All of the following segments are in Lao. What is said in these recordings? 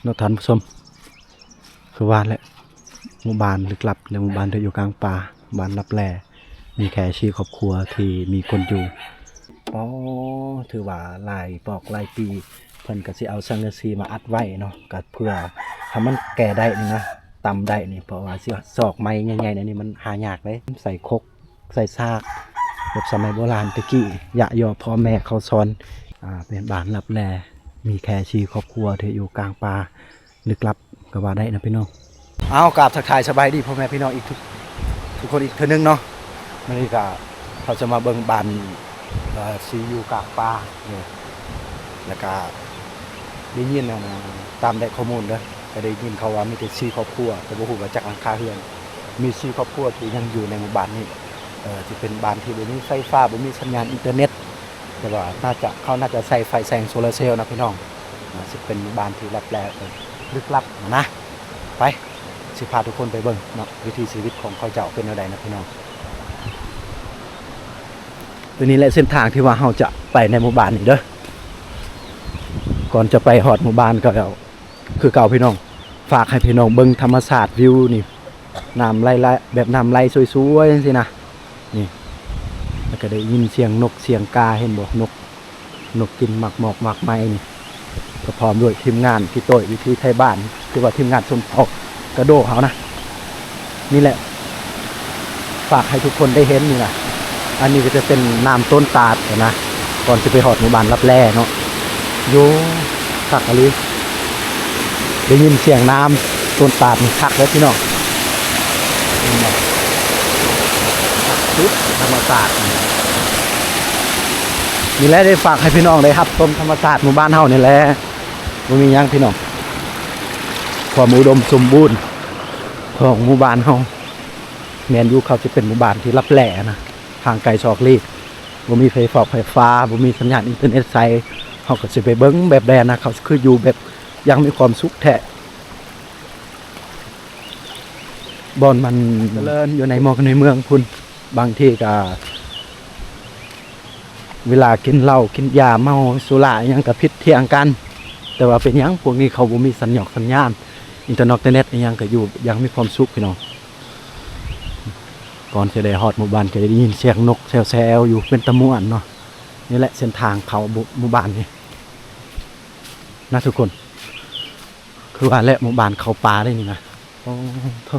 ເນາະທ່ານຜູ້ຊົມ. ຄືວ່າແຫຼະ ໝູ່ບ້ານລຶກລັບ ແລະ ໝູ່ບ້ານທີ່ຢູ່ກາງປ່າ ບ້ານລັບແລ ມີແຄ່ສີ່ຄອບຄົວທີ່ມີຄົນຢູ່. ອໍ ຖືວ່າຫຼາຍປອກຫຼາຍປີ ເພິ່ນກໍຊິເອົາສັງກະສີມາອັດໄວ້ເນາະ ກໍເພື່ອໃຫ້ມັນແກ່ໄດ້ນີ້ນະ ຕຳໄດ້ນີ້ ເພາະວ່າຊິຊອກໄມ້ໃຫຍ່ໆ ແນວນີ້ມັນຫາຍາກເດ້ ໃສ່ຄົກ ໃສ່ຊາກ ແບບສະໄໝໂບລານແຕ່ກີ້ ຢະຍໍພໍ່ແມ່ເຂົາສອນ. ອ່າ ເປັນບ້ານລັບແລ ມີແຄ່ສີ່ຄອບຄົວທີ່ຢູ່ກາງປ່າລຶກລັບກໍວ່າໄດ້ນະພີ່ນ້ອງ. ເອົາ ກາບທັກທາຍສະບາຍດີພໍ່ແມ່ພີ່ນ້ອງອີກທຸກ ທຸກຄົນອີກເທື່ອໜຶ່ງເນາະ. ມື້ນີ້ກໍເຮົາຈະມາເບິ່ງບ້ານ ເອີ ທີ່ຢູ່ກາງປ່ານີ້ ແລ້ວກໍໄດ້ຍິນ ອັນ ຕາມໄດ້ຂໍ້ມູນເດີ ກໍໄດ້ຍິນເຂົາວ່າມີແຕ່ສີ່ຄອບຄົວ ແຕ່ບໍ່ຮູ້ວ່າຈັກຫຼັງຄາເຮືອນ. ມີສີ່ຄອບຄົວທີ່ຍັງຢູ່ໃນໝູ່ບ້ານນີ້ ເອີ ທີ່ເປັນບ້ານທີ່ບໍ່ມີໄຟຟ້າ ບໍ່ມີສັນຍານອິນເຕີເນັດ ແຕ່ວ່າໜ້າຈະ ເຂົາໜ້າຈະໃຊ້ໄຟແສງໂຊລາເຊວນະພີ່ນ້ອງ. ອາ ຊິເປັນບ້ານທີ່ລັບແລ ເອີ ລຶກລັບນະ. ໄປ ຊິພາທຸກຄົນໄປເບິ່ງເນາະ ວິຖີຊີວິດຂອງເຂົາເຈົ້າເປັນແນວໃດນະພີ່ນ້ອງ. ຕົວນີ້ແຫຼະເສັ້ນທາງທີ່ວ່າເຮົາຈະໄປໃນໝູ່ບ້ານນີ້ເດີ. ກ່ອນຈະໄປຮອດໝູ່ບ້ານກໍ ຄືເກົ່າພີ່ນ້ອງ ຝາກໃຫ້ພີ່ນ້ອງເບິ່ງທຳມະຊາດ ວິວນີ້ ນ້ຳໄຫຼ ແບບນ້ຳໄຫຼສວຍໆ ຈັ່ງຊີ້ນະ ນີ້ ແລ້ວກໍໄດ້ຍິນສຽງນົກສຽງກາ ເຫັນບໍ່ ນົກ ນົກກິນໝາກໝອກໝາກໄມ້ນີ້ ກໍພ້ອມດ້ວຍທີມງານທີ່ໂຕ້ຍວິຖີໄທບ້ານ ຄືວ່າທີມງານຊົນເຜົ່າກະໂດເຮົານະ. ນີ້ແຫຼະ ຝາກໃຫ້ທຸກຄົນໄດ້ເຫັນນີ້ນະ. ອັນນີ້ກໍຈະເປັນນ້ຳຕົ້ນຕາດນະ ກ່ອນຊິໄປຮອດໝູ່ບ້ານລັບແລເນາະ. ໂຢ ຄັກອີ່ຫຼີ ໄດ້ຍິນສຽງນ້ຳຕົ້ນຕາດນີ້ຄັກເລີຍພີ່ນ້ອງ. ສຸດທຳມະຊາດ ນີ້ແຫຼະ ໄດ້ຝາກໃຫ້ພີ່ນ້ອງໄດ້ຮັບຊົມທຳມະຊາດໝູ່ບ້ານເຮົານີ້ແຫຼະ. ບໍ່ມີຫຍັງພີ່ນ້ອງ ຄວາມອຸດົມສົມບູນຂອງໝູ່ບ້ານເຮົາ. ແມ່ນຢູ່ ເຂົາຊິເປັນໝູ່ບ້ານທີ່ລັບແລນະ ຫ່າງໄກສອກຫຼີກ ບໍ່ມີໄຟຟ້າ ໄຟຟ້າ ບໍ່ມີສັນຍານອິນເຕີເນັດໃຊ້ ເຮົາກໍຊິໄປເບິ່ງແບບໃດນະ ເຂົາຄືຢູ່ແບບຢ່າງມີຄວາມສຸກແທ້ ບ່ອນມັນຈະເລີນຢູ່ໃນໝອກໃນເມືອງພຸ້ນ. ບາງທີກໍເວລາກິນເຫຼົ້າກິນຢາເມົາສຸລາອີ່ຫຍັງກໍຜິດຖຽງກັນ ແຕ່ວ່າເປັນຫຍັງພວກນີ້ເຂົາບໍ່ມີສັນຍອກສັນຍານ ອິນເຕີນອກເຕີເນັດອີ່ຫຍັງກໍຢູ່ຢ່າງມີຄວາມສຸກພີ່ນ້ອງ. ກ່ອນຊິໄດ້ຮອດໝູ່ບ້ານກໍໄດ້ຍິນສຽງນົກແຊວໆຢູ່ ເປັນຕາມ່ວນເນາະ. ນີ້ແຫຼະເສັ້ນທາງເຂົ້າໝູ່ ໝູ່ບ້ານນີ້ນະທຸກຄົນ. ຄືວ່າແຫຼະ ໝູ່ບ້ານເຂົ້າປ່າເດ້ນີ້ນະ. ໂອ້ໂທ້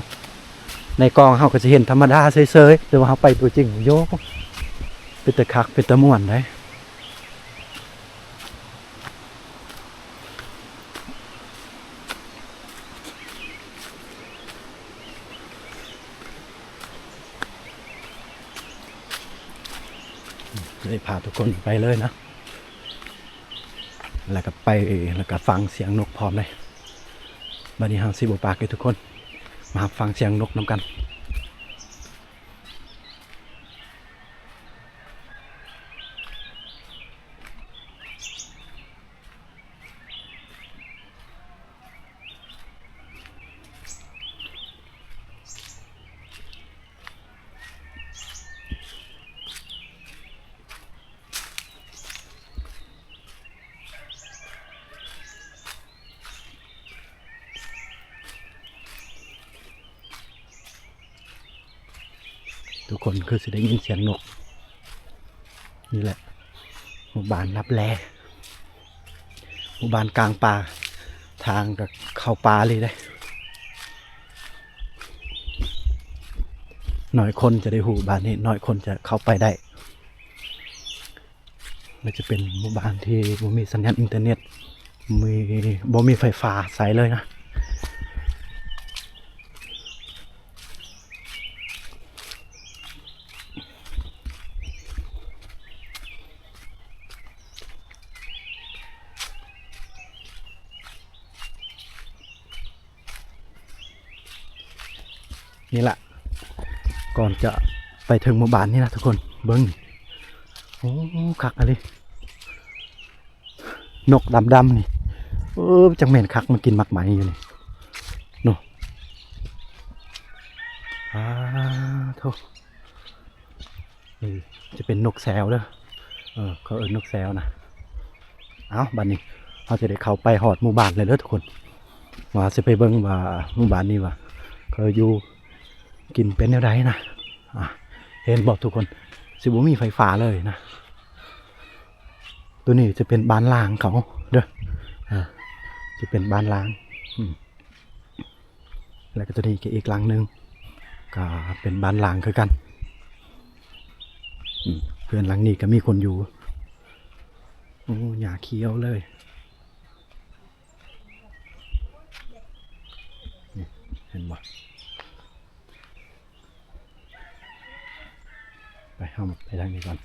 ໃນກ້ອງເຮົາກໍຊິເຫັນທຳມະດາເສີຍໆ ແຕ່ວ່າເຮົາໄປຕົວຈິງ ໂຢ ເປັນຕາຄັກ ເປັນຕາມ່ວນໃດ. ໄດ້ພາທຸກຄົນໄປເລີຍນະ ແລ້ວກໍໄປ ແລ້ວກໍຟັງສຽງນົກພ້ອມເດ້. ບັດນີ້ເຮົາຊິບໍ່ປາກໃຫ້ທຸກຄົນມາຮັບຟັງສຽງນົກນຳກັນ. ທຸກຄົນຄືຊິໄດ້ຍິນສຽງນົກ. ນີ້ແຫຼະ ໝູ່ບ້ານລັບແລ ໝູ່ບ້ານກາງປ່າ ທາງກໍເຂົ້າປ່າເລີຍເດ້. ໜ້ອຍຄົນຈະໄດ້ຮູ້ ບ້ານນີ້ໜ້ອຍຄົນຈະເຂົ້າໄປໄດ້. ມັນຈະເປັນໝູ່ບ້ານທີ່ບໍ່ມີສັນຍານອິນເຕີເນັດ ມີ ບໍ່ມີໄຟຟ້າໃຊ້ເລີຍນະ. ນີ້ລະ ກ່ອນຈະໄປເຖິງໝູ່ບ້ານນີ້ນະທຸກຄົນ ເບິ່ງ ໂອ້ ຄັກອີ່ຫຼີ ນົກດຳໆນີ້ ເອີ ຈັກແມ່ນຄັກ ມາກິນໝາກໄມ້ຢູ່ນີ້ເນາະ. ອາໂທ້ ນີ້ຈະເປັນນົກແຊວເດີ ເອີ ເຂົາເອີ້ນນົກແຊວນະ. ເອົ້າ ບັດນີ້ເຮົາຈະໄດ້ເຂົ້າໄປຮອດໝູ່ບ້ານແລ້ວເດີທຸກຄົນ. ວ່າຊິໄປເບິ່ງວ່າໝູ່ບ້ານນີ້ວ່າເຂົາຢູ່ກິນເປັນແນວໃດນະ. ອ່າ ເຫັນບໍ່ທຸກຄົນ ຊິບໍ່ມີໄຟຟ້າເລີຍນະ. ໂຕນີ້ຈະເປັນບ້ານລ້າງເຂົາເດີ. ອ່າ ຈະເປັນບ້ານລ້າງ. ອືມ ແລ້ວກໍໂຕນີ້ກໍອີກຫຼັງໜຶ່ງ ກໍເປັນບ້ານລ້າງຄືກັນ. ອືມ ເຮືອນຫຼັງນີ້ກໍມີຄົນຢູ່. ໂອ້ ຫຍ້າຂຽວເລີຍ. ນີ້ ເຫັນບໍ່? ໄປ ເຮົາໄປທາງນີ້ກ່ອນ.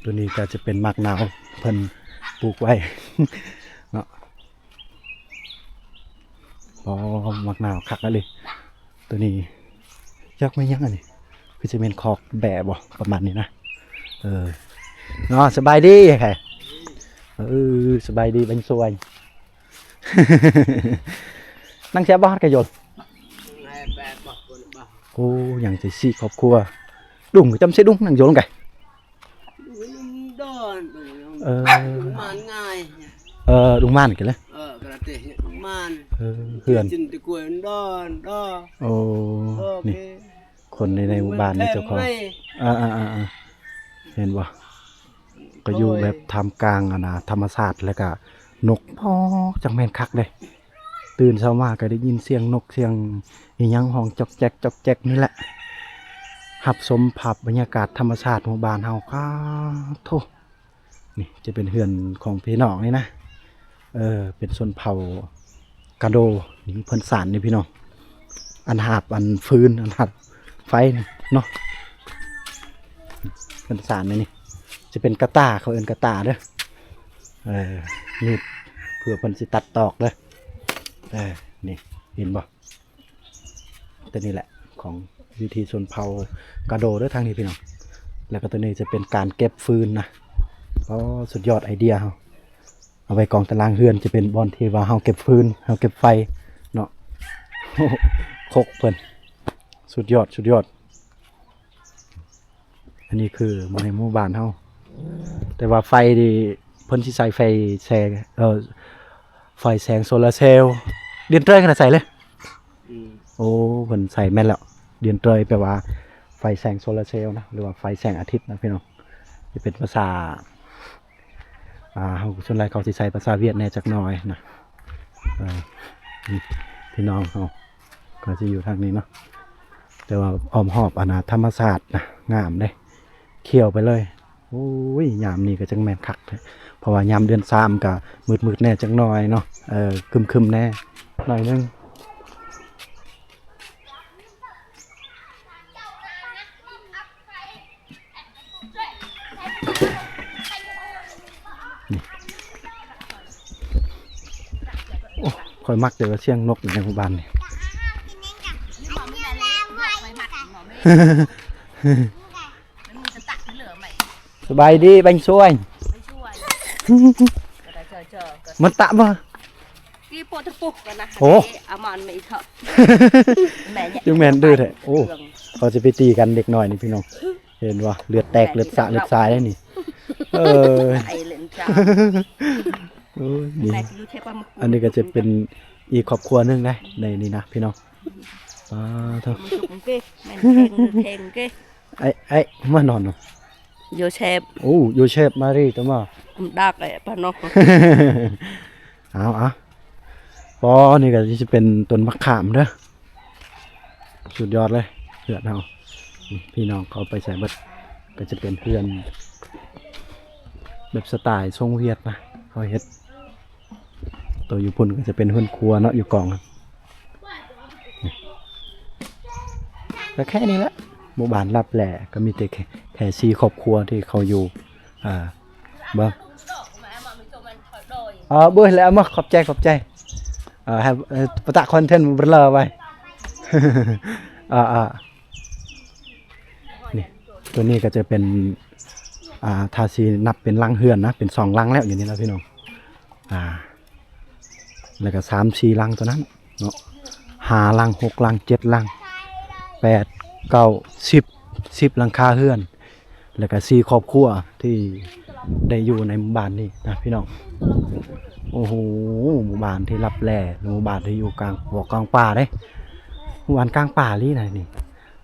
ໂຕນີ້ກໍຈະເປັນໝາກນາວ ເພິ່ນປູກໄວ້ເນາະ. ອໍ ໝາກນາວຄັກອີ່ຫຼີ. ໂຕນີ້ຈັກແມ່ນຫຍັງອັນນີ້ ຄືຈະແມ່ນຄອກແບ້ບໍ່ ປະມານນີ້ນະ. ເອີ ເນາະ ສະບາຍດີ. ເອີ ສະບາຍດີບັນຊວຍ. ນັ່ງເສຍບໍ່ ຮັດກະໂຍນ. ໂອ້ ຍັງຈະສີ່ຄອບຄົວ ດຸງ ຈຳເສດຸງ ນັ່ງໂຍນກະ. ເອີ ເອີ ລຸງມານກິນເລີຍ. ເອີ ເຮືອນ ໂອ້ ນີ້ ຄົນໃນ ໃນໝູ່ບ້ານນີ້ເຈົ້າຂອງ. ເອີ ເອີ ເອີ ເອີ ເຫັນບໍ່? ກໍຢູ່ແບບທ່າມກາງ ອັນນ່າ ທຳມະຊາດ ແລ້ວກະນົກ ພໍ ຈັກແມ່ນຄັກເດ້. ຕື່ນເຊົ້າມາກໍໄດ້ຍິນສຽງນົກ ສຽງອີ່ຫຍັງຮ້ອງຈອກແຈກ ຈອກແຈກນີ້ແຫຼະ. ຮັບຊົມພາບບັນຍາກາດທຳມະຊາດໝູ່ບ້ານເຮົາ. ປາໂທ້ ນີ້ຈະເປັນເຮືອນຂອງພີ່ນ້ອງນີ້ນະ. ເອີ ເປັນຊົນເຜົ່າກາໂດ. ນີ້ເພິ່ນສານນີ້ພີ່ນ້ອງ ອັນຫາບ ອັນຟືນ ອັນຫາບໄຟນີ້ເນາະ. ເພິ່ນສານໃນນີ້ ຈະເປັນກະຕ່າ ເຂົາເອີ້ນກະຕ່າເດີ. ເອີ ມີດ ເພື່ອເພິ່ນຊິຕັດຕອກເດີ. ເອີ ນີ້ ເຫັນບໍ່? ໂຕນີ້ແຫຼະ ຂອງວິຖີຊົນເຜົ່າກາໂດເດີ ທາງນີ້ພີ່ນ້ອງ. ແລ້ວກໍໂຕນີ້ຈະເປັນການເກັບຟືນນະ. ອໍ ສຸດຍອດໄອເດຍເຮົາ. ເອົາໄວ້ກອງຕາລາງເຮືອນ ຈະເປັນບ່ອນທີ່ວ່າເຮົາເກັບຟືນ ເຮົາເກັບໄຟເນາະ. ຄົກເພິ່ນ ສຸດຍອດ ສຸດຍອດ. ອັນນີ້ຄືໃນໝູ່ບ້ານເຮົາ ແຕ່ວ່າໄຟນີ້ເພິ່ນຊິໃຊ້ໄຟແສງ ເອີ ໄຟແສງໂຊລາເຊວ. ດຽນເຕີຍຂະໜາດໃສ່ເລີຍ. ອືມ ໂອ້ ເພິ່ນໃສ່ແມ່ນແລ້ວ. ດຽນເຕີຍແປວ່າໄຟແສງໂຊລາເຊວນະ ຫຼືວ່າໄຟແສງອາທິດນະພີ່ນ້ອງ. ຈະເປັນພາສາ ອ່າ ເຮົາ ສ່ວນຫຼາຍເຂົາຊິໃຊ້ພາສາຫວຽດແດ່ຈັກໜ້ອຍນະ. ເອີ ພີ່ນ້ອງເຮົາກໍຊິຢູ່ທາງນີ້ເນາະ. ແຕ່ວ່າອ້ອມຮອບ ອັນນ່າ ທຳມະຊາດນະ ງາມເດ້ ຂຽວໄປເລີຍ. ໂອ້ຍ ຍາມນີ້ກໍຈັ່ງແມ່ນຄັກແທ້ ເພາະວ່າຍາມເດືອນສາມກໍມືດໆແດ່ຈັກໜ້ອຍເນາະ. ເອີ ຄຶມໆແດ່ໜ້ອຍໜຶ່ງ. ນີ້ ໂອ້ ຂ້ອຍມັກແຕ່ວ່າສຽງນົກຢູ່ໃນໝູ່ບ້ານນີ້. ສະບາຍດີບັນຊວຍ. ມັນຕະບໍ່? ໂອ້ ຍັງແມ່ນດື້ແທ້. ໂອ້ ເຂົາຈະໄປຕີກັນເດັກນ້ອຍນີ້ພີ່ນ້ອງ. ເຫັນບໍ່? ເລືອດແຕກເລືອດສະເລືອດສາຍແລ້ວນີ້. ເອີ ອັນນີ້ກໍຈະເປັນອີກຄອບຄົວໜຶ່ງໃນນີ້ນະພີ່ນ້ອງ. ປາໂທ້ ໄອ້ ໄອ້ ມານອນເນາະ. ໂຢເຊບ ໂອ້ ໂຢເຊບ ມາຣີ ຕະມາ ດາກ ປານອກ. ເອົາ ເອົາ ປອ ນີ້ກໍຊິເປັນຕົ້ນມະຂາມເດີ. ສຸດຍອດເລີຍເຮືອນເຮົາ. ນີ້ ພີ່ນ້ອງເຂົາໄປໃສເບິດ? ກໍຈະເປັນເຮືອນແບບສະໄຕລ໌ຊົງຫວຽດນະ ເຂົາເຮັດ. ໂຕຢູ່ພຸ້ນກໍຈະເປັນເຮືອນຄົວເນາະ ຢູ່ກອງ. ກໍແຄ່ນີ້ແຫຼະ ໝູ່ບ້ານລັບແຫຼ ກໍມີແຕ່ແຄ່ ແຄ່ສີ່ຄອບຄົວທີ່ເຂົາຢູ່. ເອີ ເບິ່ງ ເອີ ເບິ່ງແລ້ວ ເອົາມາ ຂອບໃຈ ຂອບໃຈ. ເອີ ໃຫ້ ປະຕະຄອນເທັນເບລອໄວ້. ເອີ ເອີ ນີ້ ໂຕນີ້ກໍຈະເປັນ ອ່າ ຖ້າຊິນັບເປັນຫຼັງເຮືອນນະ ເປັນສອງຫຼັງແລ້ວ ຢູ່ນີ້ນະພີ່ນ້ອງ. ອ່າ ແລ້ວກໍສາມສີ່ຫຼັງຕົວນັ້ນເນາະ. ຫ້າຫຼັງ ຫົກຫຼັງ ເຈັດຫຼັງ ແປດ ເກົ້າ ສິບ ສິບຫຼັງຄາເຮືອນ ແລ້ວກະສີ່ຄອບຄົວທີ່ໄດ້ຢູ່ໃນໝູ່ບ້ານນີ້ນະພີ່ນ້ອງ. ໂອ້ໂຫ ໝູ່ບ້ານທີ່ລັບແລ ໝູ່ບ້ານທີ່ຢູ່ກາງ ບໍ່ ກາງປ່າເດ້ ໝູ່ບ້ານກາງປ່າອີ່ຫຼີນະນີ້.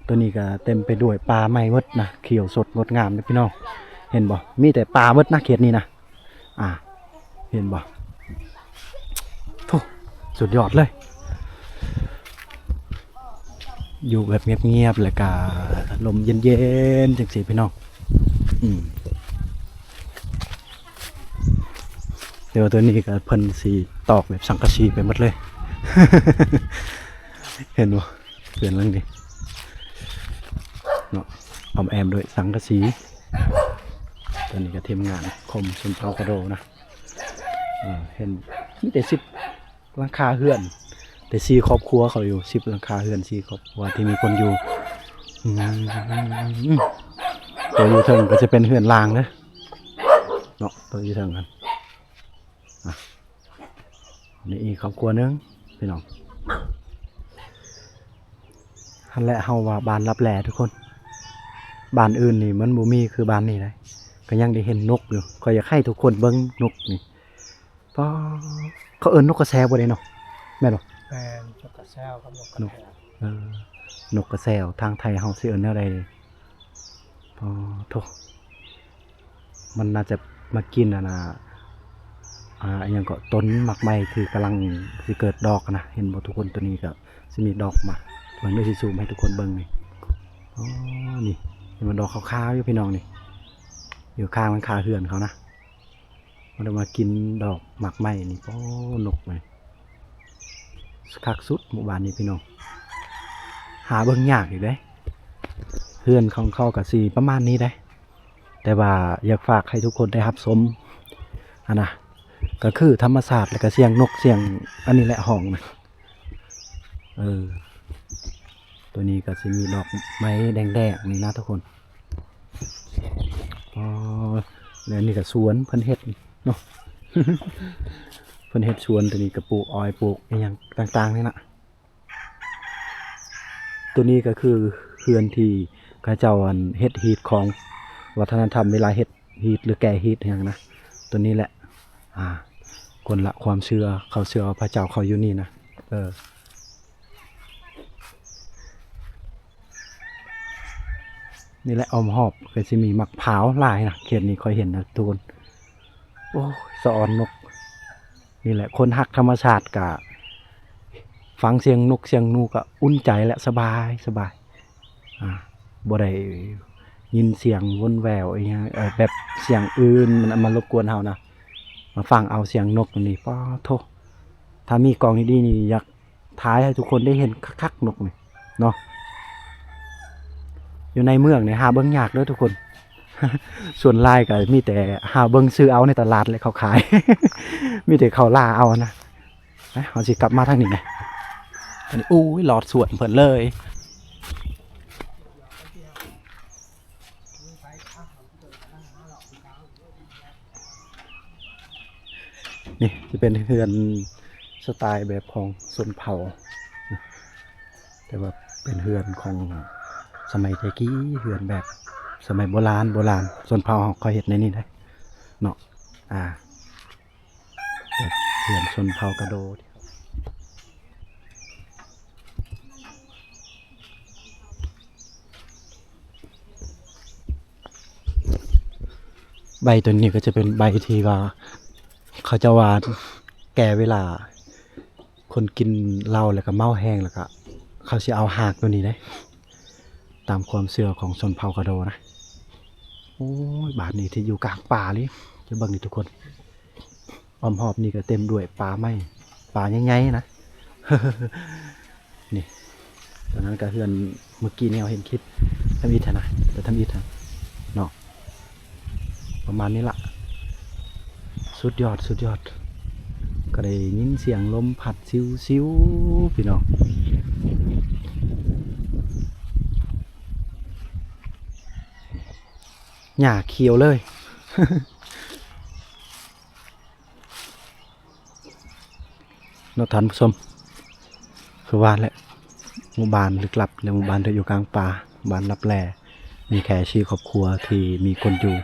ໂຕນີ້ກະເຕັມໄປດ້ວຍປ່າໄມ້ໝົດນະ ຂຽວສົດງົດງາມເດ້ພີ່ນ້ອງ. ເຫັນບໍ່ ມີແຕ່ປ່າໝົດນະເຂດນີ້ນະ. ອ່າ ເຫັນບໍ່ ໂທ້ ສຸດຍອດເລີຍ. ຢູ່ແບບງຽບໆ ແລ້ວກະລົມເຢັນໆ ຈັ່ງຊີ້ພີ່ນ້ອງ. ອືມ ແຕ່ວ່າໂຕນີ້ກະເພິ່ນຊິຕອກແບບສັງກະສີໄປໝົດເລີຍ ເຫັນບໍ່ ເຮືອນຫຼັງນີ້ເນາະ ອ້ອມແອ້ມດ້ວຍສັງກະສີ. ຕອນນີ້ກະທີມງານຄົມຊົນເຜົ່າກະໂດນະ ເອີ ເຫັນມີແຕ່ສິບຫຼັງຄາເຮືອນ ແຕ່ສີ່ຄອບຄົວເຂົາຢູ່ ສິບຫຼັງຄາເຮືອນ ສີ່ຄອບຄົວທີ່ມີຄົນຢູ່. ອືມ ໂຕຢູ່ເທິງກະຈະເປັນເຮືອນລ້າງເດີເນາະ ໂຕຢູ່ເທິງຫັ້ນ. ອ່ະ ນີ້ອີກຄອບຄົວໜຶ່ງພີ່ນ້ອງ. ຫັ້ນແຫຼະ ເຮົາວ່າບ້ານລັບແລທຸກຄົນ ບ້ານອື່ນນີ້ມັນບໍ່ມີຄືບ້ານນີ້ໃດ ກະຍັງໄດ້ເຫັນນົກຢູ່. ຂ້ອຍຢາກໃຫ້ທຸກຄົນເບິ່ງນົກນີ້ ປາ ເຂົາເອີ້ນນົກກະແຊວບໍ່ເດເນາະ ແມ່ນບໍ່? ແມ່ນ ນົກກະແຊວກັບນົກກະແຊວ ເອີ ນົກກະແຊວ ທາງໄທເຮົາຊິເອີ້ນແນວໃດ? ປາໂທ້ ມັນໜ້າຈະມາກິນອັນນ່າ ອ່າ ອີ່ຫຍັງເກາະ ຕົ້ນໝາກໄມ້ທີ່ກຳລັງຊິເກີດດອກນະ ເຫັນບໍ່ທຸກຄົນ? ໂຕນີ້ກະຊິມີດອກມາ ເບິ່ງເດີ ຊິຊູມໃຫ້ທຸກຄົນເບິ່ງນີ້. ອໍ ນີ້ ເຫັນບໍ່ ດອກຂາວໆ ຢູ່ພີ່ນ້ອງນີ້ ຢູ່ຂ້າງຫຼັງຄາເຮືອນເຂົານະ. ມັນໄດ້ມາກິນດອກໝາກໄມ້ນີ້. ໂອ້ ນົກນີ້ຄັກສຸດໝູ່ບ້ານນີ້ພີ່ນ້ອງ ຫາເບິ່ງຍາກຢູ່ເດ້. ເຮືອນຂອງເຂົາກະຊິປະມານນີ້ເດ້ ແຕ່ວ່າຢາກຝາກໃຫ້ທຸກຄົນໄດ້ຮັບຊົມຫັ້ນນະ ກະຄືທຳມະຊາດ ແລ້ວກະສຽງນົກ ສຽງອັນນີ້ແຫຼະ ຮ້ອງນະ. ເອີ ໂຕນີ້ກະຊິມີດອກໄມ້ແດງໆ ນີ້ນະທຸກຄົນ. ອໍ ແລ້ວນີ້ກະສວນເພິ່ນເຮັດເນາະ ເພິ່ນເຮັດສວນ. ໂຕນີ້ກະປູກອ້ອຍ ປູກອີ່ຫຍັງຕ່າງໆ ນີ້ນະ. ໂຕນີ້ກະຄືເຮືອນທີ່ເຂົາເຈົ້າ ອັນ ເຮັດຮີດຄອງ ວັດທະນະທຳ ເວລາເຮັດຮີດ ຫຼື ແກ່ຮີດຫຍັງນະ. ໂຕນີ້ແຫຼະ ອ່າ ຄົນລະຄວາມເຊື່ອ ເຂົາເຊື່ອວ່າພະເຈົ້າເຂົາຢູ່ນີ້ນະ. ເອີ ນີ້ແຫຼະ ອ້ອມຮອບກະຊິມີໝາກພ້າວຫຼາຍນະ ເຂດນີ້ຂ້ອຍເຫັນນະທຸກຄົນ. ໂອ້ຍ ສະອອນນົກ ນີ້ແຫຼະ ຄົນຮັກທຳມະຊາດກະຟັງສຽງນົກສຽງໜູກະອຸ່ນໃຈແຫຼະ ສະບາຍ ສະບາຍ. ອ່າ ບໍ່ໄດ້ຍິນສຽງວົນແວວອີ່ຫຍັງ ເອີ ແບບສຽງອື່ນມັນມາລົບກວນເຮົານະ ມາຟັງເອົາສຽງນົກນີ້. ປາໂທ້ ຖ້າມີກ້ອງດີໆ ນີ້ຢາກຖ່າຍໃຫ້ທຸກຄົນໄດ້ເຫັນຄັກໆ ນົກນີ້ເນາະ. ຢູ່ໃນເມືອງນີ້ຫາເບິ່ງຍາກເດີທຸກຄົນ ສ່ວນຫຼາຍກະມີແຕ່ຫາເບິ່ງຊື້ເອົາໃນຕະຫຼາດແຫຼະ ເຂົາຂາຍ ມີແຕ່ເຂົາລ່າເອົານະ. ເຮົາຊິກັບມາທາງນີ້ນະ ອັນນີ້ ໂອ້ຍ ລອດສວນເພິ່ນເລີຍ. ນີ້ຈະເປັນເຮືອນສະໄຕແບບຂອງຊົນເຜົ່າ ແຕ່ວ່າເປັນເຮືອນຂອງສະໄໝແຕ່ກີ້ ເຮືອນແບບສະໄໝໂບລານ ໂບລານ. ຊົນເຜົ່າເຮົາເຂົາເຮັດໃນນີ້ເດ້ເນາະ ອ່າ ແບບເຮືອນຊົນເຜົ່າກະໂດ. ໃບໂຕນີ້ກະຈະເປັນໃບທີ່ວ່າ ເຂົາເຈົ້າວ່າແກ່ເວລາຄົນກິນເຫຼົ້າແລ້ວກະເມົາແຮງ ແລ້ວກະເຂົາຊິເອົາຮາກໂຕນີ້ເດ້ ຕາມຄວາມເຊື່ອຂອງຊົນເຜົ່າກະໂດນະ. ໂອ້ຍ ບ້ານນີ້ທີ່ຢູ່ກາງປ່າເລີຍ ຈະເບິ່ງນີ້ທຸກຄົນ. ອ້ອມຮອບນີ້ກະເຕັມດ້ວຍປ່າໄມ້ ປ່າໃຫຍ່ໆ ນະ. ນີ້ ຕອນນັ້ນກະເຮືອນ ເມື່ອກີ້ນີ້ເຮົາເຫັນຄລິບທຳອິດຫັ້ນນະ ແຕ່ທຳອິດຫັ້ນເນາະ ປະມານນີ້ລະ. ສຸດຍອດ ສຸດຍອດ. ກະໄດ້ຍິນສຽງລົມພັດຊິວໆ ພີ່ນ້ອງ ຫຍ້າຂຽວເລີຍ. ເນາະທ່ານຜູ້ຊົມ ຄື ວ່າແຫຼະ ໝູ່ບ້ານລຶກລັບ ແລະ ໝູ່ບ້ານທີ່ຢູ່ກາງປ່າ ບ້ານລັບແລ ມີແຄ່ສີ່ຄອບຄົວທີ່ມີຄົນຢູ່.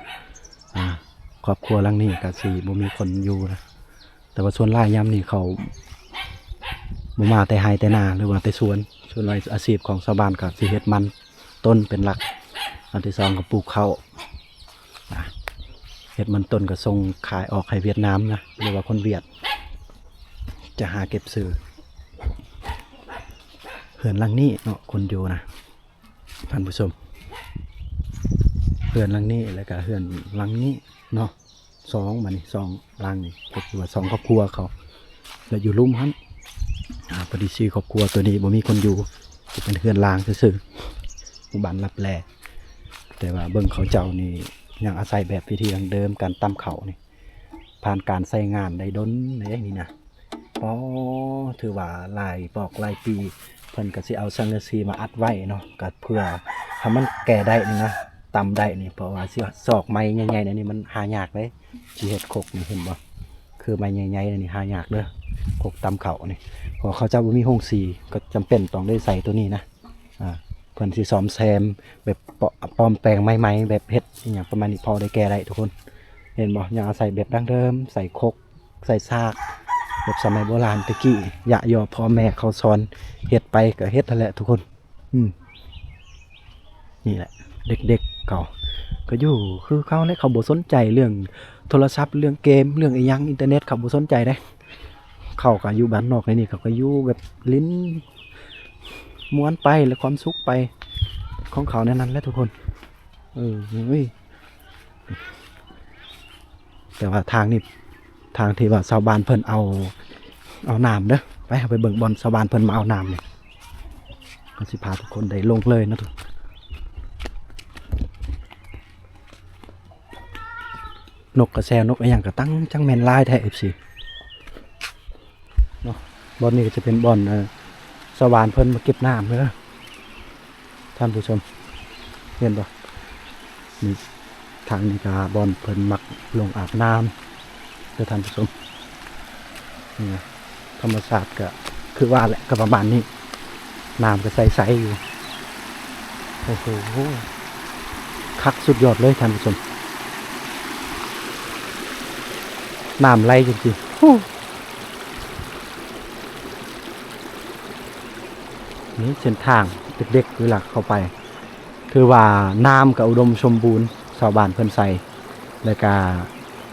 ອາ ຄອບຄົວຫຼັງນີ້ກໍຊິບໍ່ມີຄົນຢູ່ນະ ແຕ່ວ່າສ່ວນຫຼາຍຍາມນີ້ເຂົາບໍ່ມາແຕ່ໄຮ່ແຕ່ນາ ຫຼືວ່າແຕ່ສວນ. ສ່ວນຫຼາຍອາຊີບຂອງຊາວບ້ານກໍຊິເຮັດມັນຕົ້ນເປັນຫຼັກ. ອັນທີສອງກໍປູກເຂົ້າ ອາ ເຮັດມັນຕົ້ນກໍສົ່ງຂາຍອອກໃຫ້ຫວຽດນາມນະ ຫຼືວ່າຄົນຫວຽດຈະຫາເກັບຊື້. ເຮືອນຫຼັງນີ້ເນາະ ຄົນຢູ່ນະ ທ່ານຜູ້ຊົມ ເຮືອນຫຼັງນີ້ ແລ້ວກະເຮືອນຫຼັງນີ້ເນາະ ສອງ ບາດນີ້ສອງຫຼັງນີ້ ກໍຄືວ່າສອງຄອບຄົວເຂົາ ແລະ ຢູ່ລຸ່ມຫັ້ນ ອາ ພໍດີສີ່ຄອບຄົວ ໂຕນີ້ບໍ່ມີຄົນຢູ່ ຈະເປັນເຮືອນລ້າງຊື່ໆ ໝູ່ບ້ານລັບແລ. ແຕ່ວ່າເບິ່ງເຂົາເຈົ້ານີ້ຍັງອາໄສແບບວິທີດັ້ງເດີມ ການຕຳເຂົ້ານີ້ ຜ່ານການໃຊ້ງານໄດ້ດົນເດ້ນີ້ນະ. ອໍ ຖືວ່າຫຼາຍປອກຫຼາຍປີ ເພິ່ນກໍຊິເອົາສັງກະສີມາອັດໄວ້ເນາະ ກໍເພື່ອໃຫ້ມັນແກ່ໄດ້ນີ້ນະ ຕຳໄດ້ນີ້ ເພາະວ່າຊິຊອກໄມ້ໃຫຍ່ໆແນວນີ້ມັນຫາຍາກເດ້ ຊິເຮັດຄົກນີ້ ເຫັນບໍ່ ຄືໄມ້ໃຫຍ່ໆແນວນີ້ຫາຍາກເດີ ຄົກຕຳເຂົ້ານີ້ ເພາະເຂົາເຈົ້າບໍ່ມີໂຮງສີ ກໍຈຳເປັນຕ້ອງໄດ້ໃສ່ໂຕນີ້ນະ. ອາ ເພິ່ນຊິສ້ອມແຊມແບບ ປ- ປອມແປງໃໝ່ໆ ແບບເຮັດອີ່ຫຍັງປະມານນີ້ ພໍໄດ້ແກ່ໄດ້ທຸກຄົນ ເຫັນບໍ່ ຍັງອາໄສແບບດັ້ງເດີມ ໃສ່ຄົກ ໃສ່ຊາກ ແບບສະໄໝໂບລານແຕ່ກີ້ ຢະຍໍ່ພໍ່ແມ່ເຂົາສອນເຮັດໄປກໍເຮັດຫັ້ນແຫຼະທຸກຄົນ. ອືມ ນີ້ແຫຼະ ເດັກໆເຂົາກໍຢູ່ຄືເຂົາແຫຼະ ເຂົາບໍ່ສົນໃຈເລື່ອງໂທລະສັບ ເລື່ອງເກມ ເລື່ອງອີ່ຫຍັງ ອິນເຕີເນັດ ເຂົາບໍ່ສົນໃຈເດ້. ເຂົາກໍຢູ່ບ້ານນອກໃນນີ້ ເຂົາກໍຢູ່ແບບຫຼິ້ນມ່ວນໄປ ແລະ ຄວາມສຸກໄປຂອງເຂົາແນວນັ້ນແຫຼະທຸກຄົນ. ເອີ ແຕ່ວ່າທາງນີ້ ທາງທີ່ວ່າຊາວບ້ານເພິ່ນເອົາ ເອົານ້ຳເດີ ໄປ ເຮົາໄປເບິ່ງບ່ອນຊາວບ້ານເພິ່ນມາເອົານ້ຳນີ້ ເຮົາຊິພາທຸກຄົນໄດ້ລົງເລີຍເນາະ. ນົກກະແຊ ນົກອີ່ຫຍັງກະຕັ້ງ ຈັ່ງແມ່ນຫຼາຍແທ້ ເອັຟຊີ ເນາະ. ບ່ອນນີ້ກໍຈະເປັນບ່ອນ ເອີ ຊາວບ້ານເພິ່ນມາເກັບນ້ຳເດີ ທ່ານຜູ້ຊົມ ເຫັນບໍ່? ນີ້ ທາງນີ້ກໍບ່ອນເພິ່ນມັກລົງອາບນ້ຳເດີທ່ານຜູ້ຊົມ. ນີ້ນະ ທຳມະຊາດກໍຄືວ່າແຫຼະ ກໍປະມານນີ້ ນ້ຳກໍໃສໆຢູ່. ໂອ້ໂຫ ຄັກສຸດຍອດເລີຍທ່ານຜູ້ຊົມ ນ້ຳໄຫຼຈັ່ງຊີ້. ໂອ້ ນີ້ເສັ້ນທາງເດັກໆ ເວລາເຂົ້າໄປ ຄືວ່ານ້ຳກໍອຸດົມສົມບູນ ຊາວບ້ານເພິ່ນໃສ່ ແລ້ວກະ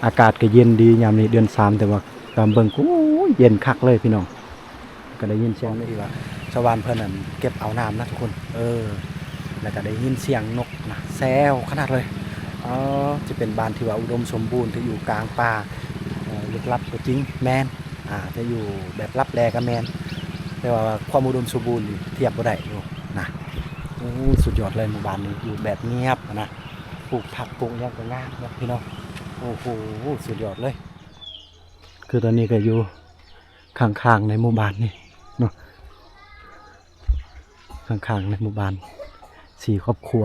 ອາກາດກໍເຢັນດີຍາມນີ້ເດືອນສາມ ແຕ່ວ່າຕາມເບິ່ງ ໂອ້ຍ ເຢັນຄັກເລີຍພີ່ນ້ອງ. ກໍໄດ້ຍິນສຽງທີ່ວ່າຊາວບ້ານເພິ່ນນັ້ນເກັບເອົານ້ຳນະທຸກຄົນ ເອີ ແລ້ວກໍໄດ້ຍິນສຽງນົກນະ ແຊວຂະໜາດເລີຍ. ເອີ ຈະເປັນບ້ານທີ່ວ່າອຸດົມສົມບູນ ທີ່ຢູ່ກາງປ່າ ເອີ ລຶກລັບກໍຈິງ ແມ່ນ ອາ ຈະຢູ່ແບບລັບແລກໍແມ່ນ ແຕ່ວ່າຄວາມອຸດົມສົມບູນນີ້ທຽບບໍ່ໄດ້ຢູ່ນະ. ໂອ້ ສຸດຍອດເລີຍ ໝູ່ບ້ານນີ້ຢູ່ແບບງຽບນະ ປູກຜັກປູກຫຍັງກໍງາມນະພີ່ນ້ອງ. ໂອ້ໂຫ ສຸດຍອດເລີຍ ຄືຕອນນີ້ກໍຢູ່ ຂ້າງໆໃນໝູ່ບ້ານນີ້ເນາະ ຂ້າງໆໃນໝູ່ບ້ານ ສີ່ຄອບຄົວ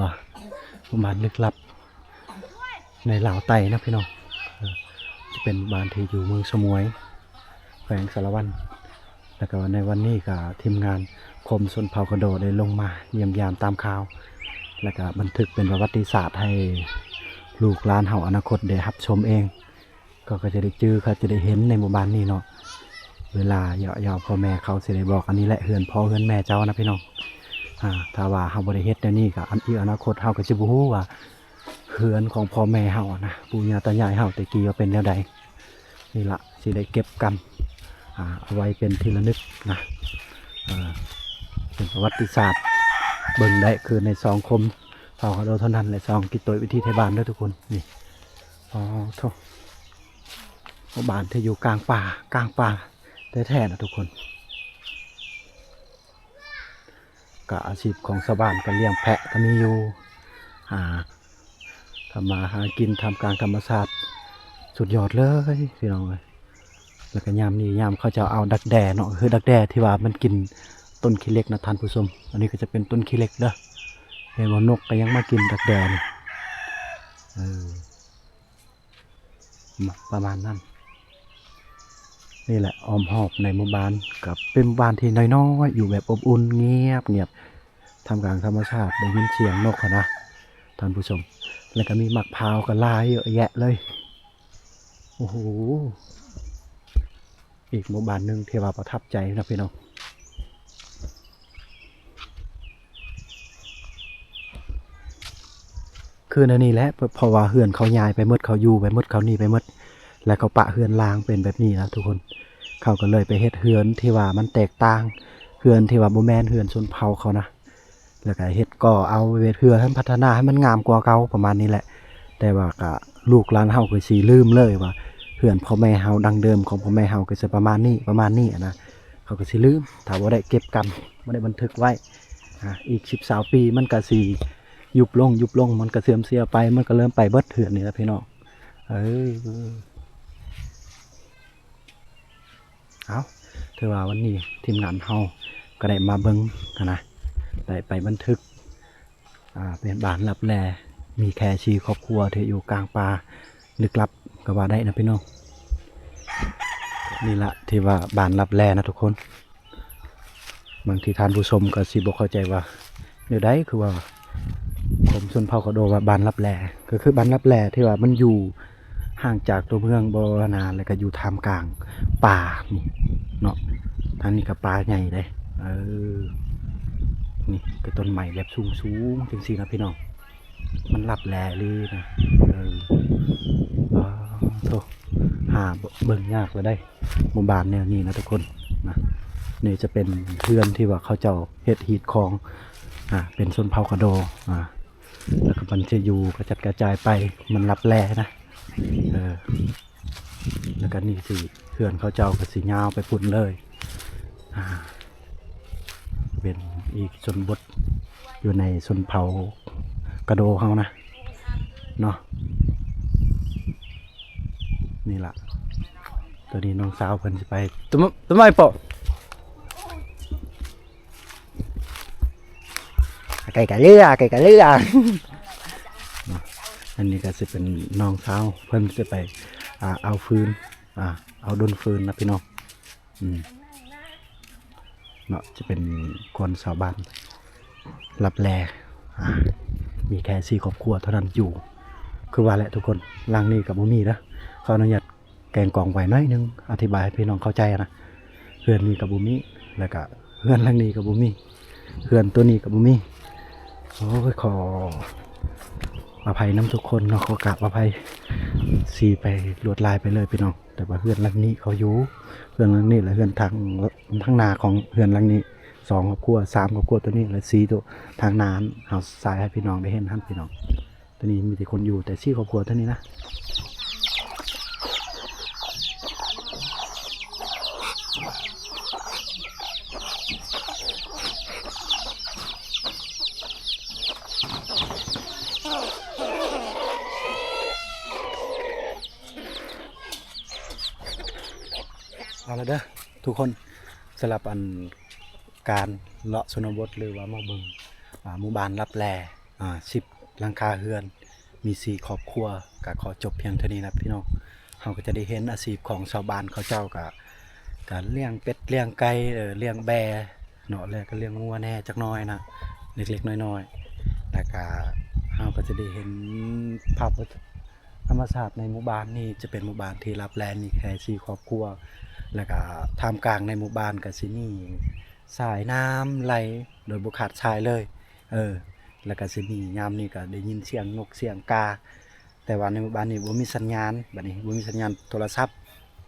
ໝູ່ບ້ານລຶກລັບໃນລາວໃຕ້ນະພີ່ນ້ອງ. ເອີ ຈະເປັນບ້ານທີ່ຢູ່ເມືອງສະໝວຍ ແຂວງສາລະວັນ ແລ້ວກໍໃນວັນນີ້ກໍທີມງານຄົມຊົນເຜົ່າກະໂດໄດ້ລົງມາຢ້ຽມຢາມຕາມຂ່າວ ແລ້ວກໍບັນທຶກເປັນປະຫວັດຕິສາດໃຫ້ລູກຫຼານເຮົາອະນາຄົດໄດ້ຮັບຊົມເອງ. ເຂົາກໍຈະໄດ້ຈື່ ເຂົາຈະໄດ້ເຫັນໃນໝູ່ບ້ານນີ້ເນາະ. ເວລາເຍົາະໆ ພໍ່ແມ່ເຂົາຊິໄດ້ບອກ ອັນນີ້ແຫຼະເຮືອນພໍ່ເຮືອນແມ່ເຈົ້ານະພີ່ນ້ອງ. ອາ ຖ້າວ່າເຮົາບໍ່ໄດ້ເຮັດແນວນີ້ ກໍອັນ ອີກອະນາຄົດເຮົາກໍຈະບໍ່ຮູ້ວ່າເຮືອນຂອງພໍ່ແມ່ເຮົານະ ປູ່ຍ່າຕາຍາຍເຮົາແຕ່ກີ້ວ່າເປັນແນວໃດ. ນີ້ລະ ຊິໄດ້ເກັບກຳ ອາ ເອົາໄວ້ເປັນທີ່ລະນຶກນະ ອາ ເປັນປະຫວັດຕິສາດ ເບິ່ງໄດ້ຄືໃນຊ່ອງຄົມເຜົ່າກະໂດເທົ່ານັ້ນ ແລະ ຊ່ອງກິດໂຕຍວິຖີໄທບ້ານເດີທຸກຄົນ. ນີ້ ອໍ ໂທ້ ໝູ່ບ້ານທີ່ຢູ່ກາງປ່າ ກາງປ່າແທ້ໆນະທຸກຄົນ. ກະອາຊີບຂອງຊາວບ້ານກະລ້ຽງແພະກະມີຢູ່ ຫາ ທຳມາຫາກິນທ່າມກາງທຳມະຊາດ ສຸດຍອດເລີຍພີ່ນ້ອງເອີຍ. ແລ້ວກະຍາມນີ້ ຍາມເຂົາເຈົ້າເອົາດັກແດ້ເນາະ ຄືດັກແດ້ທີ່ວ່າມັນກິນຕົ້ນຂີ້ເຫຼັກນະທ່ານຜູ້ຊົມ. ອັນນີ້ກໍຈະເປັນຕົ້ນຂີ້ເຫຼັກເດີ ເຫັນບໍ່ ນົກກໍຍັງມາກິນດັກແດ້ນີ້ ເອີ. ມາ ປະມານນັ້ນ. ນີ້ແຫຼະ ອ້ອມຮອບໃນໝູ່ບ້ານ ກໍເປັນໝູ່ບ້ານທີ່ນ້ອຍໆ ຢູ່ແບບອົບອຸ່ນ ງຽບໆ ທ່າມກາງທຳມະຊາດ ໄດ້ຍິນສຽງນົກຫັ້ນນະທ່ານຜູ້ຊົມ ແລ້ວກໍມີໝາກພ້າວກໍຫຼາຍເຍາະແຍະເລີຍ. ໂອ້ໂຫ ອີກໝູ່ບ້ານໜຶ່ງທີ່ວ່າປະທັບໃຈເນາະພີ່ນ້ອງ. ຄືແນວນີ້ແຫຼະ ເພາະວ່າເຮືອນເຂົາຍ້າຍໄປໝົດ ເຂົາຢູ່ໄປໝົດ ເຂົາໜີໄປໝົດ ແລ້ວເຂົາປະເຮືອນຮ້າງເປັນແບບນີ້ນະທຸກຄົນ. ເຂົາກໍເລີຍໄປເຮັດເຮືອນທີ່ວ່າມັນແຕກຕ່າງ ເຮືອນທີ່ວ່າບໍ່ແມ່ນເຮືອນຊົນເຜົ່າເຂົານະ ແລ້ວກໍເຮັດກໍ່ເອົາ ເຮັດເຮືອນໃຫ້ມັນພັດທະນາໃຫ້ມັນງາມກວ່າເກົ່າ ປະມານນີ້ແຫຼະ. ແຕ່ວ່າກໍລູກຫຼານເຮົາກໍຊິລືມເລີຍວ່າ ເຮືອນພໍ່ແມ່ເຮົາ ດັ້ງເດີມຂອງພໍ່ແມ່ເຮົາກໍຈະປະມານນີ້ ປະມານນີ້ຫັ້ນນະ. ເຂົາກໍຊິລືມ ຖ້າບໍ່ໄດ້ເກັບກຳ ບໍ່ໄດ້ບັນທຶກໄວ້. ອາ ອີກສິບຊາວປີມັນກໍຊິຍຸບລົງ ຍຸບລົງ ມັນກໍເສື່ອມເສຍໄປ ມັນກໍເລີ່ມໄປເບິດເຮືອນນີ້ລະພີ່ນ້ອງ. ເອີ ເອົາ ຖືວ່າວັນນີ້ທີມງານເຮົາກໍໄດ້ມາເບິ່ງຫັ້ນນະ ໄດ້ໄປບັນທຶກ ອ່າ ເປັນບ້ານລັບແລ ມີແຄ່ສີ່ຄອບຄົວທີ່ຢູ່ກາງປ່າລຶກລັບກໍວ່າໄດ້ນະພີ່ນ້ອງ. ນີ້ລະທີ່ວ່າບ້ານລັບແລນະທຸກຄົນ. ບາງທີທ່ານຜູ້ຊົມກໍຊິບໍ່ເຂົ້າໃຈວ່າແນວໃດ ຄືວ່າຄົນຊົນເຜົ່າກະໂດວ່າບ້ານລັບແລ ກໍຄືບ້ານລັບແລທີ່ວ່າມັນຢູ່ຫ່າງຈາກຕົວເມືອງບໍ່ນານ ແລ້ວກໍຢູ່ທ່າມກາງປ່ານີ້ເນາະ. ທາງນີ້ກໍປ່າໃຫຍ່ເດ້ ເອີ ນີ້ກໍຕົ້ນໄມ້ແບບສູງໆ ຈັ່ງຊີ້ນະພີ່ນ້ອງ. ມັນລັບແລອີ່ຫຼີນະ ເອີ ປາໂທ້ ຫາເບິ່ງຍາກລະໄດ໋ ໝູ່ບ້ານແນວນີ້ນະທຸກຄົນນະ. ນີ້ຈະເປັນເຮືອນທີ່ວ່າເຂົາເຈົ້າເຮັດຮີດຄອງ ອ່າ ເປັນຊົນເຜົ່າກະໂດ ອ່າ ແລ້ວກໍມັນຈະຢູ່ກະຈັດກະຈາຍໄປ ມັນລັບແລນະ ເອີ ແລ້ວກໍນີ້ຊິເຮືອນເຂົາເຈົ້າກໍຊິຍາວໄປພຸ້ນເລີຍ ອ່າ ເປັນອີກຊົນບົດຢູ່ໃນຊົນເຜົ່າກະໂດເຮົານະເນາະ. ນີ້ລະ ຕອນນີ້ນ້ອງສາວເພິ່ນຊິໄປ ຕະ ຕະໄມປະ ໄກ່ກະເລືອ ໄກ່ກະເລືອ. ອັນນີ້ກໍຊິເປັນນ້ອງສາວ ເພິ່ນຊິໄປ ອ່າ ເອົາຟືນ ອ່າ ເອົາດົນຟືນນະພີ່ນ້ອງ. ອືມ ເນາະ ຈະເປັນຄົນຊາວບ້ານລັບແລ ອ່າ ມີແຄ່ສີ່ຄອບຄົວເທົ່ານັ້ນຢູ່ ຄືວ່າແຫຼະທຸກຄົນ. ຫຼັງນີ້ກໍບໍ່ມີເດີ ຂໍອະນຸຍາດແກງກອງໄວ້ໜ້ອຍໜຶ່ງ ອະທິບາຍໃຫ້ພີ່ນ້ອງເຂົ້າໃຈນະ. ເຮືອນນີ້ກໍບໍ່ມີ ແລ້ວກໍເຮືອນຫຼັງນີ້ກໍບໍ່ມີ ເຮືອນຕົວນີ້ກໍບໍ່ມີ. ໂອ້ຍ ຂໍອະໄພນຳທຸກຄົນເນາະ ຂໍກາບອະໄພ ຊີ້ໄປລວດລາຍໄປເລີຍພີ່ນ້ອງ. ແຕ່ວ່າເຮືອນຫຼັງນີ້ເຂົາຢູ່ ເຮືອນຫຼັງນີ້ ແລະ ເຮືອນທາງ ທາງໜ້າຂອງເຮືອນຫຼັງນີ້ ສອງຄອບຄົວ ສາມຄອບຄົວ ຕົວນີ້ ແລະ ສີ່ຕົວທາງໜ້າ ເຮົາສາຍໃຫ້ພີ່ນ້ອງໄດ້ເຫັນຫັ້ນພີ່ນ້ອງ. ຕົວນີ້ມີແຕ່ຄົນຢູ່ແຕ່ສີ່ຄອບຄົວເທົ່ານີ້ນະ. ເອົາລະເດີທຸກຄົນ ສຳລັບອັນການເລາະຊົນນະບົດ ຫຼືວ່າມາເບິ່ງ ອ່າ ໝູ່ບ້ານລັບແລ ອ່າ ສິບຫຼັງຄາເຮືອນ ມີສີ່ຄອບຄົວ ກະຂໍຈົບພຽງເທົ່ານີ້ນະພີ່ນ້ອງ. ເຮົາກໍຈະໄດ້ເຫັນອາຊີບຂອງຊາວບ້ານເຂົາເຈົ້າ ກະ ກະລ້ຽງເປັດລ້ຽງໄກ່ ເອີ ລ້ຽງແບ້ເນາະ ແລ້ວກໍລ້ຽງງົວແດ່ຈັກໜ້ອຍນະ ເລັກໆນ້ອຍໆ. ແລ້ວກະເຮົາກໍຈະໄດ້ເຫັນພາບ ທຳມະຊາດໃນໝູ່ບ້ານນີ້ຈະເປັນໝູ່ບ້ານທີ່ລັບແລ ມີແຄ່ສີ່ຄອບຄົວ ແລ້ວກະທ່າມກາງໃນໝູ່ບ້ານກະຊິມີສາຍນ້ຳໄຫຼໂດຍບໍ່ຂາດສາຍເລີຍ ເອີ ແລ້ວກະຊິມີ ຍາມນີ້ກະໄດ້ຍິນສຽງນົກສຽງກາ ແຕ່ວ່າໃນໝູ່ບ້ານນີ້ບໍ່ມີສັນຍານ ບັດນີ້ບໍ່ມີສັນຍານໂທລະສັບ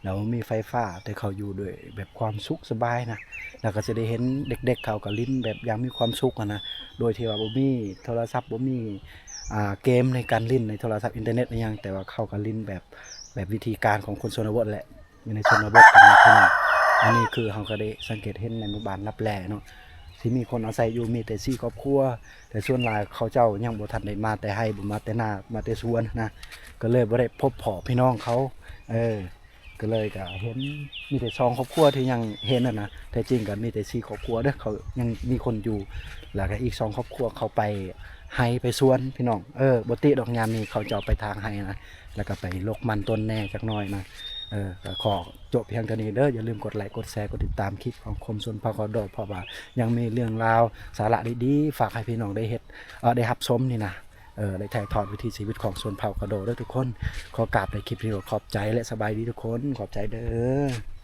ແລ້ວມີໄຟຟ້າ ແຕ່ເຂົາຢູ່ດ້ວຍແບບຄວາມສຸກສະບາຍນະ ແລ້ວກໍຈະໄດ້ເຫັນເດັກໆເຂົາກໍຫຼິ້ນແບບຢ່າງມີຄວາມສຸກຫັ້ນນະ ໂດຍທີ່ວ່າບໍ່ມີໂທລະສັບ ບໍ່ມີ ອ່າ ເກມໃນການຫຼິ້ນໃນໂທລະສັບ ອິນເຕີເນັດອີ່ຫຍັງ ແຕ່ວ່າເຂົາກໍຫຼິ້ນແບບ ແບບວິທີການຂອງຄົນຊົນນະບົດແຫຼະ ຢູ່ໃນຊົນນະບົດຫັ້ນນະ. ອັນນີ້ຄືເຮົາກໍໄດ້ສັງເກດເຫັນໃນໝູ່ບ້ານລັບແລເນາະ ທີ່ມີຄົນອາໄສຢູ່ມີແຕ່ສີ່ຄອບຄົວ ແຕ່ສ່ວນຫຼາຍເຂົາເຈົ້າຍັງບໍ່ທັນໄດ້ມາແຕ່ໄຮ່ ບໍ່ມາແຕ່ນາ ມາແຕ່ສວນນະ ກໍເລີຍບໍ່ໄດ້ພົບພໍ້ພີ່ນ້ອງເຂົາ ເອີ ກໍເລີຍກໍເຫັນມີແຕ່ສອງຄອບຄົວທີ່ຍັງເຫັນຫັ້ນນະ ແທ້ຈິງກໍມີແຕ່ສີ່ຄອບຄົວເດີ ເຂົາຍັງມີຄົນຢູ່ ແລ້ວກໍອີກສອງຄອບຄົວເຂົາໄປໄຮ່ໄປສວນພີ່ນ້ອງ ເອີ ບໍ່ຕິດອກ ຍາມນີ້ເຂົາເຈົ້າໄປຖາງໄຮ່ນະ ແລ້ວກໍໄປລົກມັນຕົ້ນແດ່ຈັກໜ້ອຍນະ. ເອີ ກໍຂໍຈົບພຽງເທົ່ານີ້ເດີ. ຢ່າລືມກົດໄລ ກົດແຊ ກົດຕິດຕາມຄລິບຂອງຄົນຊົນເຜົ່າເຜົ່າດອກ ເພາະວ່າຍັງມີເລື່ອງລາວສາລະດີໆ ຝາກໃຫ້ພີ່ນ້ອງໄດ້ເຮັດ ເອີ ໄດ້ຮັບຊົມນີ້ນະ. ເອີ ໄດ້ຖ່າຍທອດວິຖີຊີວິດຂອງຊົນເຜົ່າເຜົ່າດອກເດີທຸກຄົນ. ຂໍກາບໃນຄລິບນີ້ ຂອບໃຈ ແລະ ສະບາຍດີທຸກຄົນ. ຂອບໃຈເດີ.